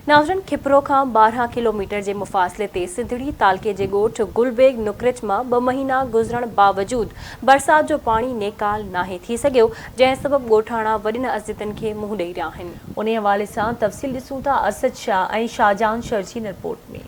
ناظرين کپرو کان 12 ڪلوميٽر جي مفاصلي تي سنڌڙي تعلقي جي ڳوٺ گل بيگ نڪرچ مان ٻه مهينا گذرڻ باوجود برسات جو پاڻي نيڪال ناهي ٿي سگهيو جنهن سبب ڳوٺاڻا وڏين اذيتن کي منهن ڏئي رهيا آهن. انهي حوالي سان تفصيل ڏسون ٿا اسد شاهه ۽ شاهجهان شر جي هن رپورٽ ۾.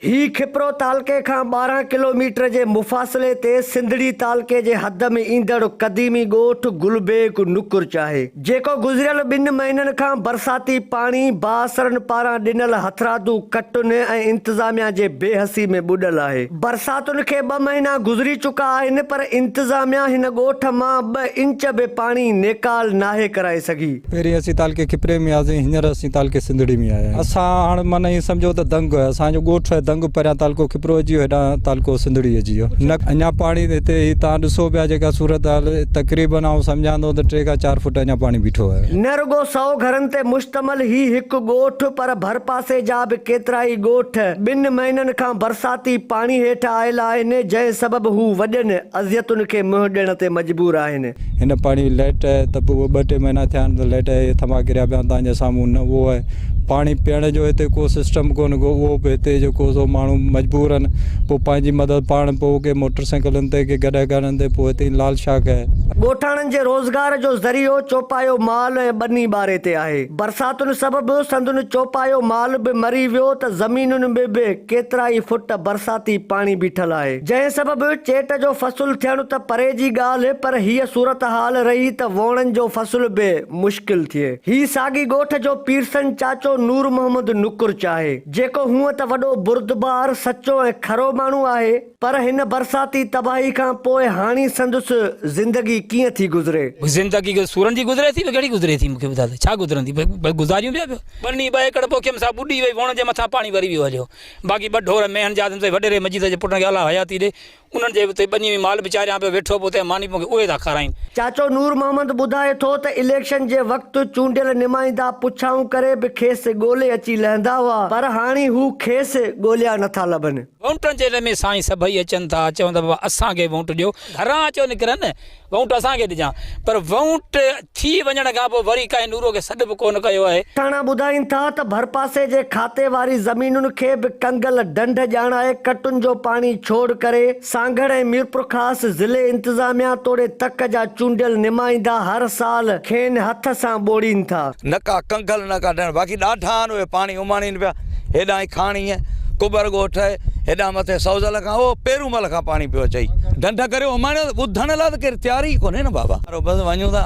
هي کپرو تعلقي کان 12 ڪلوميٽر جي مفاصلي تي سنڌڙي تعلقي جي حد ۾ ايندڙ قديمي ڳوٺ گل بيگ نڪرچ آهي، جيڪو گذريل ٻن مهينن کان برساتي پاڻي، بااثرن پاران ڏنل هٿرادو ڪٽن ۽ انتظاميا جي بي حسي ۾ ٻڏل آهي. برساتن کي ٻه مهينا گذري چڪا آهن پر انتظاميا هن ڳوٺ مان ٻه انچ به پاڻي نيڪال ناهي ڪرائي سگهي. پهرين اسين تعلقي کپري ۾ هئاسين هينئر اسين تعلقي سنڌڙي ۾ آيا آهيون. اسان هاڻ معنيٰ ائين سمجهو ته دنگ آهي اسان جو ڳوٺ آهي دنگ پريان تعلقو کپرو اچي ويو هيڏانهن تعلقو سنڌڙي اچي ويو نه اڃا پاڻي هتي هي توهان ڏسو پيا جيڪا صورت حال تقريبن آئون سمجهان ٿو ته ٽي کان چار فوٽ اڃا پاڻي بيٺو آهي. نه رڳو سئو گهرن تي مشتمل هي هڪ ڳوٺ پر ڀرپاسي جا به ڪيترائي ڳوٺ ٻن مهينن کان برساتي پاڻي هيٺ آيل آهن جنهن سبب هو وڏين اذيتن کي منهن ڏيڻ تي مجبور آهن. هن پاڻي ليٽ آهي ته پوء ٻه ٽي مهينا ٿيا آهن ته ليٽ آهي ٿنڀا ڪريا پيا آهن توهان جي سامهون نه اهو آهي پاڻي پيئڻ جو هتي ڪو سسٽم ڪونهي ڪو اهو به هتي جيڪو سو ماڻهو مجبور آهن پوء پنهنجي مدد پاڻ پوء ڪي موٽر سائيڪلن تي ڪي گڏهه گاڏن تي پوء هتي لال شاخ آهي. ڳوٺاڻن جي روزگار جو ذريعو چوپايو مال ۽ ٻني ٻاري تي آهي. برساتن سبب سندن چوپايو مال به مري ويو ته زمينن ۾ به ڪيترائي فٽ برساتي پاڻي بيٺل آهي. جنهن سبب چيٽ جو فصل ٿيڻ ته پري جي ڳالهه پر هيء صورتحال رهي ته ووڻن جو فصل به مشڪل ٿئي. هي ساڳي ڳوٺ جو پيرسن چاچو نور محمد نڪرچ آهي، جيڪو هونء ته وڏو بردبار، سچو ۽ کرو ماڻهو آهي، پر هن برساتي تباهي کان پوء هاڻي سندس زندگي ڪيئن ٿي گذري؟ زندگي سورن جي گذري ٿي ڪهڙي گذري ٿي مون کي ٻڌاء ته ڇا گذرندي بس گذاريون پيا ٻني ٻه ايڪڙ پوکيم سا ٻڏي وئي ووڻن جي مٿان پاڻي وري ويو هليو. باقي ٻه ڍور مينهن جا اٿم سي وڏيري مجيد جي پٽن کي الله حياتي ڏي، انهن جي اتي ٻنيء ۾ مال به چاريان پيو، ويٺو به اتي ماني به مون کي اهي ٿا کارائين. چاچو نور محمد ٻڌائي ٿو ته اليڪشن جي وقت چونڊيل نمائندا پڇائون ڪري به کيس ڳولي اچي لهندا هئا پر هاڻي هو کيس ڳوليا نٿا لڀن. وونٽن جي ڏينهن ۾ سائين سڀئي اچن ٿا، چون ٿا بابا اسان کي وونٽ ڏيو، گهران اچيو نڪرن، وونٽ اسان کي ڏجان. پر وونٽ ٿي وڃڻ کان پوء وري ڪنهن نورو کي سڏ به ڪونه ڪيو آهي. ٿاڻا ٻڌائين ٿا ته ڀرپاسي جي کاتي واري زمينن کي به ڪنگل ڍنڍ ڄاڻائي ڪٽن جو پاڻي ڇوڙ ڪري سانگهڙ ۽ ميرپورخاص ضلعي انتظاميا توڙي تڪ جا چونڊيل نمائندا هر سال کين هٿ سان ٻوڙين ٿا. نه ڪا ڪنگل نه ڪا ڍنڍ باقي ڏاڍا آهن اهي پاڻي اماڻين پيا هيڏانهن کاڻيء ڪٻر ڳوٺ آهي هيڏانهن مٿي سوزل کان اهو پيرومل کان پاڻي پيو اچئي. ڍنڍ ڪريو اماڻيو ته ٻڌڻ لاء ته ڪير تيار ئي ڪونهي نه بابا. بس وڃون ٿا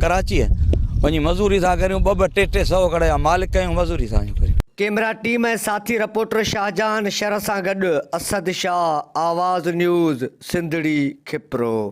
ڪراچيء وڃي مزوري ٿا ڪريون ٻه ٻه ٽي ٽي سئو ڪڙ جا مالڪ آهيون مزوري ٿا وڃون ڪريون. ڪيمرا ٽيم ۽ ساٿي رپورٽر شاهجهان شر سان گڏ اسد شاهه، آواز نيوز، سنڌڙي، کپرو.